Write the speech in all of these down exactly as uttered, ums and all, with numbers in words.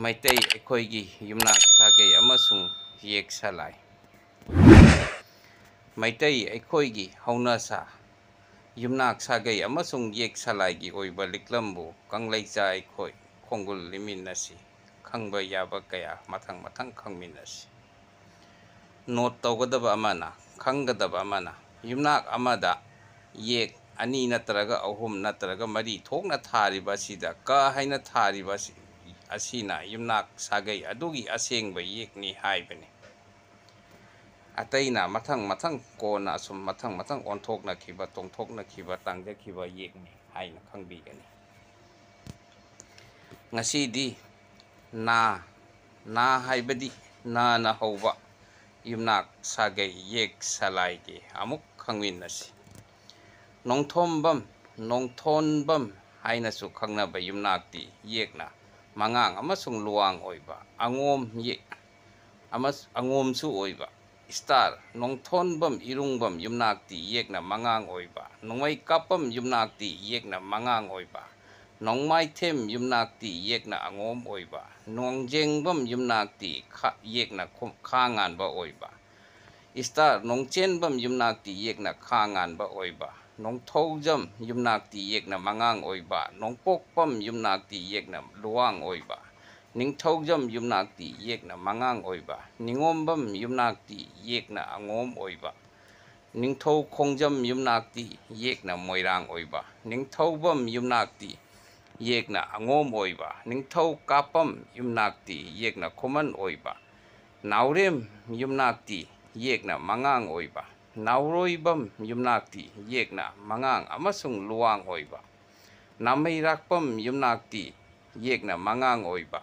ꯃꯩꯇꯩ ꯑꯩꯈꯣꯏꯒꯤ ꯌꯨꯝꯅꯥꯛ ꯁꯥꯒꯩ ꯑꯃꯁꯨꯡ ꯌꯦꯛ ꯁꯂꯥꯏ꯫ ꯃꯩꯇꯩ ꯑꯩꯈꯣꯏꯒꯤ ꯍꯧꯅꯁꯥ, ꯌꯨꯝꯅꯥꯛ ꯁꯥꯒꯩ ꯑꯃꯁꯨꯡ ꯌꯦꯛ ꯁꯂꯥꯏꯒꯤ ꯑꯣꯏꯕ ꯂꯤꯛꯂꯝꯕꯨ ꯀꯪꯂꯩꯆꯥ ꯑꯩꯈꯣꯏ ꯈꯣꯡꯒꯨꯜ ꯂꯤꯃꯤꯟꯅꯁꯤ꯫ ꯈꯪꯕ ꯌꯥꯕ ꯀꯌꯥ ꯃꯊꯪ ꯃꯊꯪ ꯈꯪꯃꯤꯟꯅꯁꯤ꯫ ꯅꯣꯠ ꯇꯧꯒꯗꯕ ꯑꯃꯅ, ꯈꯪꯒꯗꯕ ꯑꯃꯅ, ꯌꯨꯝꯅꯥꯛ ꯑꯃꯗ ꯌꯦꯛ ꯑꯅꯤ ꯅꯠꯇ꯭ꯔꯒ ꯑꯍꯨꯝ ꯅꯠꯇ꯭ꯔꯒ ꯃꯔꯤ ꯊꯣꯛꯅ ꯊꯥꯔꯤꯕ ꯑꯁꯤꯗ ꯀ ꯍꯥꯏꯅ ꯊꯥꯔꯤꯕ ꯑꯁꯤ, ꯑꯁꯤꯅ ꯌꯨꯝꯅꯥꯛ ꯁꯥꯒꯩ ꯑꯗꯨꯒꯤ ꯑꯁꯦꯡꯕ ꯌꯦꯛꯅꯤ ꯍꯥꯏꯕꯅꯤ꯫ ꯑꯇꯩꯅ ꯃꯊꯪ ꯃꯊꯪ ꯀꯣꯟꯅ ꯑꯁꯨꯝ ꯃꯊꯪ ꯃꯊꯪ ꯑꯣꯟꯊꯣꯛꯅꯈꯤꯕ, ꯇꯣꯡꯊꯣꯛꯅꯈꯤꯕ, ꯇꯥꯡꯖꯈꯤꯕ ꯌꯦꯛꯅꯤ ꯍꯥꯏꯅ ꯈꯪꯕꯤꯒꯅꯤ꯫ ꯉꯁꯤꯗꯤ ꯅꯥ, ꯅꯥ ꯍꯥꯏꯕꯗꯤ ꯅꯥꯅ ꯍꯧꯕ ꯌꯨꯝꯅꯥꯛ ꯁꯥꯒꯩ ꯌꯦꯛ ꯁꯂꯥꯏꯒꯤ ꯑꯃꯨꯛ ꯈꯪꯃꯤꯟꯅꯁꯤ꯫ ꯅꯣꯡꯊꯣꯝꯕꯝ, ꯅꯣꯡꯊꯣꯟꯕꯝ ꯍꯥꯏꯅꯁꯨ ꯈꯪꯅꯕ ꯌꯨꯝꯅꯥꯛꯇꯤ ꯌꯦꯛꯅ ꯃꯉꯥꯡ ꯑꯃꯁꯨꯡ ꯂꯨꯋꯥꯡ ꯑꯣꯏꯕ, ꯑꯉꯣꯝ ꯌꯦꯛ ꯑꯃꯁ-, ꯑꯉꯣꯝꯁꯨ ꯑꯣꯏꯕ꯫ ꯏꯁꯇꯥꯔ, ꯅꯣꯡꯊꯣꯟꯕꯝ ꯏꯔꯨꯡꯕꯝ ꯌꯨꯝꯅꯥꯛꯇꯤ ꯌꯦꯛꯅ ꯃꯉꯥꯡ ꯑꯣꯏꯕ, ꯅꯣꯡꯃꯩ ꯀꯥꯞꯄꯝ ꯌꯨꯝꯅꯥꯛꯇꯤ ꯌꯦꯛꯅ ꯃꯉꯥꯡ ꯑꯣꯏꯕ, ꯅꯣꯡꯃꯥꯏꯊꯦꯝ ꯌꯨꯝꯅꯥꯛꯇꯤ ꯌꯦꯛꯅ ꯑꯉꯣꯝ ꯑꯣꯏꯕ, ꯅꯣꯡꯖꯦꯡꯕꯝ ꯌꯨꯝꯅꯥꯛꯇꯤ ꯈꯥ-, ꯌꯦꯛꯅ ꯈꯣ-, ꯈꯥ ꯉꯥꯟꯕ ꯑꯣꯏꯕ꯫ ꯏꯁꯇꯥꯔ, ꯅꯣꯡꯆꯦꯟꯕꯝ ꯌꯨꯝꯅꯥꯛꯇꯤ ꯌꯦꯛꯅ ꯈꯥ ꯉꯥꯟꯕ ꯑꯣꯏꯕ, ꯅꯣꯡꯊꯧꯖꯝ ꯌꯨꯝꯅꯥꯛꯇꯤ ꯌꯦꯛꯅ ꯃꯉꯥꯡ ꯑꯣꯏꯕ, ꯅꯣꯡꯄꯣꯛꯄꯝ ꯌꯨꯝꯅꯥꯛꯇꯤ ꯌꯦꯛꯅ ꯂꯨꯋꯥꯡ ꯑꯣꯏꯕ, ꯅꯤꯡꯊꯧꯖꯝ ꯌꯨꯝꯅꯥꯛꯇꯤ ꯌꯦꯛꯅ ꯃꯉꯥꯡ ꯑꯣꯏꯕ, ꯅꯤꯉꯣꯝꯕꯝ ꯌꯨꯝꯅꯥꯛꯇꯤ ꯌꯦꯛꯅ ꯑꯉꯣꯝ ꯑꯣꯏꯕ, ꯅꯤꯡꯊꯧ ꯈꯣꯡꯖꯝ ꯌꯨꯝꯅꯥꯛꯇꯤ ꯌꯦꯛꯅ ꯃꯣꯏꯔꯥꯡ ꯑꯣꯏꯕ, ꯅꯤꯡꯊꯧꯕꯝ ꯌꯨꯝꯅꯥꯛꯇꯤ ꯌꯦꯛꯅ ꯑꯉꯣꯝ ꯑꯣꯏꯕ, ꯅꯤꯡꯊꯧ ꯀꯥꯞꯄꯝ ꯌꯨꯝꯅꯥꯛꯇꯤ ꯌꯦꯛꯅ ꯈꯨꯃꯟ ꯑꯣꯏꯕ, ꯅꯥꯎꯔꯦꯝ ꯌꯨꯝꯅꯥꯛꯇꯤ ꯌꯦꯛꯅ ꯃꯉꯥꯡ ꯑꯣꯏꯕ, ꯅꯥꯎꯔꯣꯏꯕꯝ ꯌꯨꯝꯅꯥꯛꯇꯤ ꯌꯦꯛꯅ ꯃꯉꯥꯡ ꯑꯃꯁꯨꯡ ꯂꯨꯋꯥꯡ ꯑꯣꯏꯕ, ꯅꯥꯃꯩꯔꯥꯛꯄꯝ ꯌꯨꯝꯅꯥꯛꯇꯤ ꯌꯦꯛꯅ ꯃꯉꯥꯡ ꯑꯣꯏꯕ,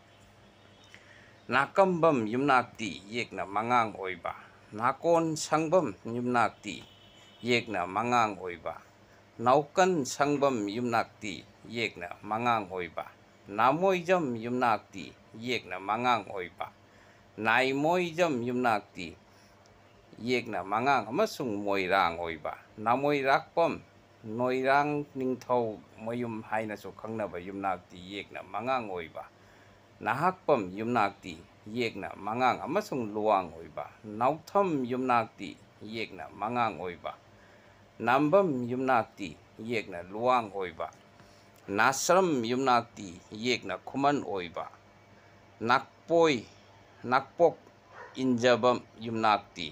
ꯅꯥꯀꯝꯕꯝ ꯌꯨꯝꯅꯥꯛꯇꯤ ꯌꯦꯛꯅ ꯃꯉꯥꯡ ꯑꯣꯏꯕ, ꯅꯥꯀꯣꯟ ꯁꯪꯕꯝ ꯌꯨꯝꯅꯥꯛꯇꯤ ꯌꯦꯛꯅ ꯃꯉꯥꯡ ꯑꯣꯏꯕ, ꯅꯥꯎꯀꯟ ꯁꯪꯕꯝ ꯌꯨꯝꯅꯥꯛꯇꯤ ꯌꯦꯛꯅ ꯃꯉꯥꯡ ꯑꯣꯏꯕ, ꯅꯥꯃꯣꯏꯖꯝ ꯌꯨꯝꯅꯥꯛꯇꯤ ꯌꯦꯛꯅ ꯃꯉꯥꯡ ꯑꯣꯏꯕ, ꯅꯥꯏꯃꯣꯏꯖꯝ ꯌꯨꯝꯅꯥꯛꯇꯤ ꯌꯦꯛꯅ ꯃꯉꯥꯡ ꯑꯃꯁꯨꯡ ꯃꯣꯏꯔꯥꯡ ꯑꯣꯏꯕ, ꯅꯥꯃꯣꯏꯔꯥꯛꯄꯝ, ꯅꯣꯏꯔꯥꯡ ꯅꯤꯡꯊꯧ ꯃꯌꯨꯝ ꯍꯥꯏꯅꯁꯨ ꯈꯪꯅꯕ ꯌꯨꯝꯅꯥꯛꯇꯤ ꯌꯦꯛꯅ ꯃꯉꯥꯡ ꯑꯣꯏꯕ, ꯅꯍꯥꯛꯄꯝ ꯌꯨꯝꯅꯥꯛꯇꯤ ꯏꯌꯦꯛꯅ ꯃꯉꯥꯡ ꯑꯃꯁꯨꯡ ꯂꯨꯋꯥꯡ ꯑꯣꯏꯕ꯫ ꯅꯥꯎꯊꯝ ꯌꯨꯝꯅꯥꯛꯇꯤ ꯏꯌꯦꯛꯅ ꯃꯉꯥꯡ ꯑꯣꯏꯕ꯫ ꯅꯥꯝꯕꯝ ꯌꯨꯝꯅꯥꯛꯇꯤ ꯏꯌꯦꯛꯅ ꯂꯨꯋꯥꯡ ꯑꯣꯏꯕ꯫ ꯅꯥꯁ꯭ꯔꯝ ꯌꯨꯝꯅꯥꯛꯇꯤ ꯏꯌꯦꯛꯅ ꯈꯨꯃꯟ ꯑꯣꯏꯕ꯫ ꯅꯥꯛꯄꯣꯏ, ꯅꯥꯛꯄꯣꯛ ꯏꯟꯖꯕꯝ ꯌꯨꯝꯅꯥꯛꯇꯤ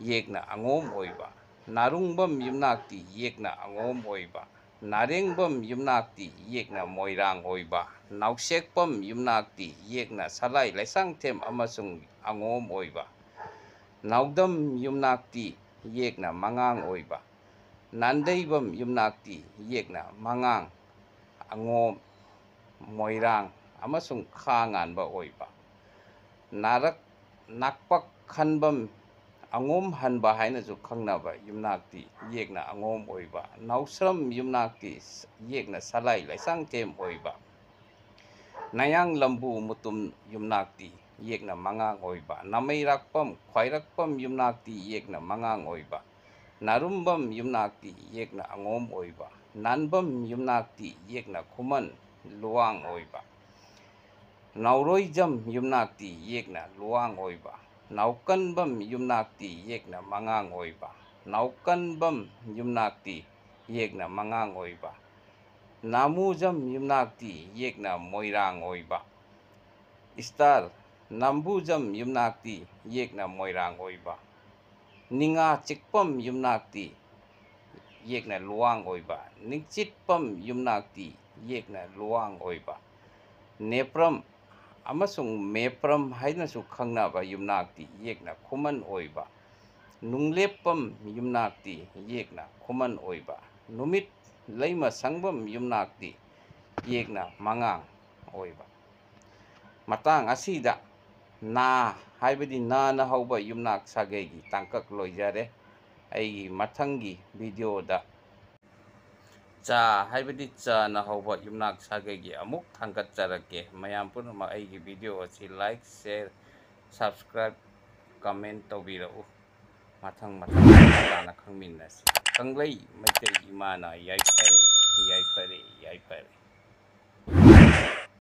ꯏꯌꯦꯛꯅ ꯑꯉꯣꯝ ꯑꯣꯏꯕ꯫ ꯅꯥꯔꯨꯡꯕꯝ ꯌꯨꯝꯅꯥꯛꯇꯤ ꯏꯌꯦꯛꯅ ꯑꯉꯣꯝ ꯑꯣꯏꯕ꯫ ꯅꯥꯔꯦꯡꯕꯝ ꯌꯨꯝꯅꯥꯛꯇꯤ ꯏꯌꯦꯛꯅ ꯃꯣꯏꯔꯥꯡ ꯑꯣꯏꯕ꯫ ꯅꯥꯎꯁꯦꯛꯄꯝ ꯌꯨꯝꯅꯥꯛꯇꯤ ꯏꯌꯦꯛꯅ ꯁꯂꯥꯏ ꯂꯩꯁꯥꯡꯊꯦꯝ ꯑꯃꯁꯨꯡ ꯑꯉꯣꯝ ꯑꯣꯏꯕ꯫ ꯅꯥꯎꯗꯝ ꯌꯨꯝꯅꯥꯛꯇꯤ ꯏꯌꯦꯛꯅ ꯃꯉꯥꯡ ꯑꯣꯏꯕ꯫ ꯅꯥꯟꯗꯩꯕꯝ ꯌꯨꯝꯅꯥꯛꯇꯤ ꯏꯌꯦꯛꯅ ꯃꯉꯥꯡ, ꯑꯉꯣꯝ, ꯃꯣꯏꯔꯥꯡ ꯑꯃꯁꯨꯡ ꯈꯥ ꯉꯥꯟꯕ ꯑꯣꯏꯕ꯫ ꯅꯥꯔꯛ, ꯅꯥꯛꯄꯛ ꯈꯟꯕꯝ ꯑꯉꯣꯝ ꯍꯟꯕ ꯍꯥꯏꯅꯁꯨ ꯈꯪꯅꯕ ꯌꯨꯝꯅꯥꯛꯇꯤ ꯏꯌꯦꯛꯅ ꯑꯉꯣꯝ ꯑꯣꯏꯕ꯫ ꯅꯥꯎꯁ꯭ꯔꯝ ꯌꯨꯝꯅꯥꯛꯇꯤ ꯏꯌꯦꯛꯅ ꯁꯂꯥꯏ ꯂꯩꯁꯥꯡꯊꯦꯝ ꯑꯣꯏꯕ꯫ ꯅꯌꯥꯡ ꯂꯝꯕꯨ ꯃꯨꯇꯨꯝ ꯌꯨꯝꯅꯥꯛꯇꯤ ꯏꯌꯦꯛꯅ ꯃꯉꯥꯡ ꯑꯣꯏꯕ꯫ ꯅꯥꯃꯩꯔꯥꯛꯄꯝ ꯈ꯭ꯋꯥꯏꯔꯥꯛꯄꯝ ꯌꯨꯝꯅꯥꯛꯇꯤ ꯏꯌꯦꯛꯅ ꯃꯉꯥꯡ ꯑꯣꯏꯕ꯫ ꯅꯥꯔꯨꯝꯕꯝ ꯌꯨꯝꯅꯥꯛꯇꯤ ꯏꯌꯦꯛꯅ ꯑꯉꯣꯝ ꯑꯣꯏꯕ꯫ ꯅꯥꯟꯕꯝ ꯌꯨꯝꯅꯥꯛꯇꯤ ꯏꯌꯦꯛꯅ ꯈꯨꯃꯟ, ꯂꯨꯋꯥꯡ ꯑꯣꯏꯕ꯫ ꯅꯥꯎꯔꯣꯏꯖꯝ ꯌꯨꯝꯅꯥꯛꯇꯤ ꯏꯌꯦꯛꯅ ꯂꯨꯋꯥꯡ ꯑꯣꯏꯕ꯫ ꯅꯥꯎꯀꯟꯕꯝ ꯌꯨꯝꯅꯥꯛꯇꯤ ꯏꯌꯦꯛꯅ ꯃꯉꯥꯡ ꯑꯣꯏꯕ꯫ ꯅꯥꯎꯀꯟꯕꯝ ꯌꯨꯝꯅꯥꯛꯇꯤ ꯏꯌꯦꯛꯅ ꯃꯉꯥꯡ ꯑꯣꯏꯕ꯫ ꯅꯥꯃꯨꯖꯝ ꯌꯨꯝꯅꯥꯛꯇꯤ ꯏꯌꯦꯛꯅ ꯃꯣꯏꯔꯥꯡ ꯑꯣꯏꯕ꯫ ꯏꯁꯇꯥꯔ, ꯅꯥꯝꯕꯨꯖꯝ ꯌꯨꯝꯅꯥꯛꯇꯤ ꯏꯌꯦꯛꯅ ꯃꯣꯏꯔꯥꯡ ꯑꯣꯏꯕ꯫ ꯅꯤꯡꯉꯥ ꯆꯤꯛꯄꯝ ꯌꯨꯝꯅꯥꯛꯇꯤ ꯏꯌꯦꯛꯅ ꯂꯨꯋꯥꯡ ꯑꯣꯏꯕ꯫ ꯅꯤꯡꯆꯤꯠꯄꯝ ꯌꯨꯝꯅꯥꯛꯇꯤ ꯏꯌꯦꯛꯅ ꯂꯨꯋꯥꯡ ꯑꯣꯏꯕ꯫ ꯅꯦꯄ꯭ꯔꯝ ꯑꯃꯁꯨꯡ ꯃꯦꯄ꯭ꯔꯝ ꯍꯥꯏꯅꯁꯨ ꯈꯪꯅꯕ ꯌꯨꯝꯅꯥꯛꯇꯤ ꯏꯌꯦꯛꯅ ꯈꯨꯃꯟ ꯑꯣꯏꯕ꯫ ꯅꯨꯡꯂꯦꯞꯄꯝ ꯌꯨꯝꯅꯥꯛꯇꯤ ꯏꯌꯦꯛꯅ ꯈꯨꯃꯟ ꯑꯣꯏꯕ꯫ ꯅꯨꯃꯤꯠ ꯂꯩꯃ ꯁꯪꯕꯝ ꯌꯨꯝꯅꯥꯛꯇꯤ ꯏꯌꯦꯛꯅ ꯃꯉꯥꯡ ꯑꯣꯏꯕ꯫ ꯃꯇꯥꯡ ꯑꯁꯤꯗ ꯅꯥ ꯍꯥꯏꯕꯗꯤ ꯅꯥꯅ ꯍꯧꯕ ꯌꯨꯝꯅꯥꯛ ꯁꯥꯒꯩꯒꯤ ꯇꯥꯡꯀꯛ ꯂꯣꯏꯖꯔꯦ꯫ ꯑꯩꯒꯤ ꯃꯊꯪꯒꯤ ꯚꯤꯗꯤꯑꯣꯗ ꯆꯥ ꯍꯥꯏꯕꯗꯤ ꯆꯅ ꯍꯧꯕ ꯌꯨꯝꯅꯥꯛ ꯁꯥꯒꯩꯒꯤ ꯑꯃꯨꯛ ꯊꯥꯡꯒꯠꯆꯔꯛꯀꯦ꯫ ꯃꯌꯥꯝ ꯄꯨꯝꯅꯃꯛ ꯑꯩꯒꯤ ꯚꯤꯗꯤꯑꯣ ꯑꯁꯤ like, share, subscribe, comment ꯇꯧꯕꯤꯔꯛꯎ꯫ ꯃꯊꯪ ꯃꯊꯪ ꯇꯥꯅ ꯈꯪꯃꯤꯟꯅꯁꯤ꯫ ꯀꯪꯂꯩ ꯃꯩꯇꯩ ꯏꯃꯥꯅ ꯌꯥꯏꯐꯔꯦ, ꯌꯥꯏꯐꯔꯦ, ꯌꯥꯏꯐꯔꯦ꯫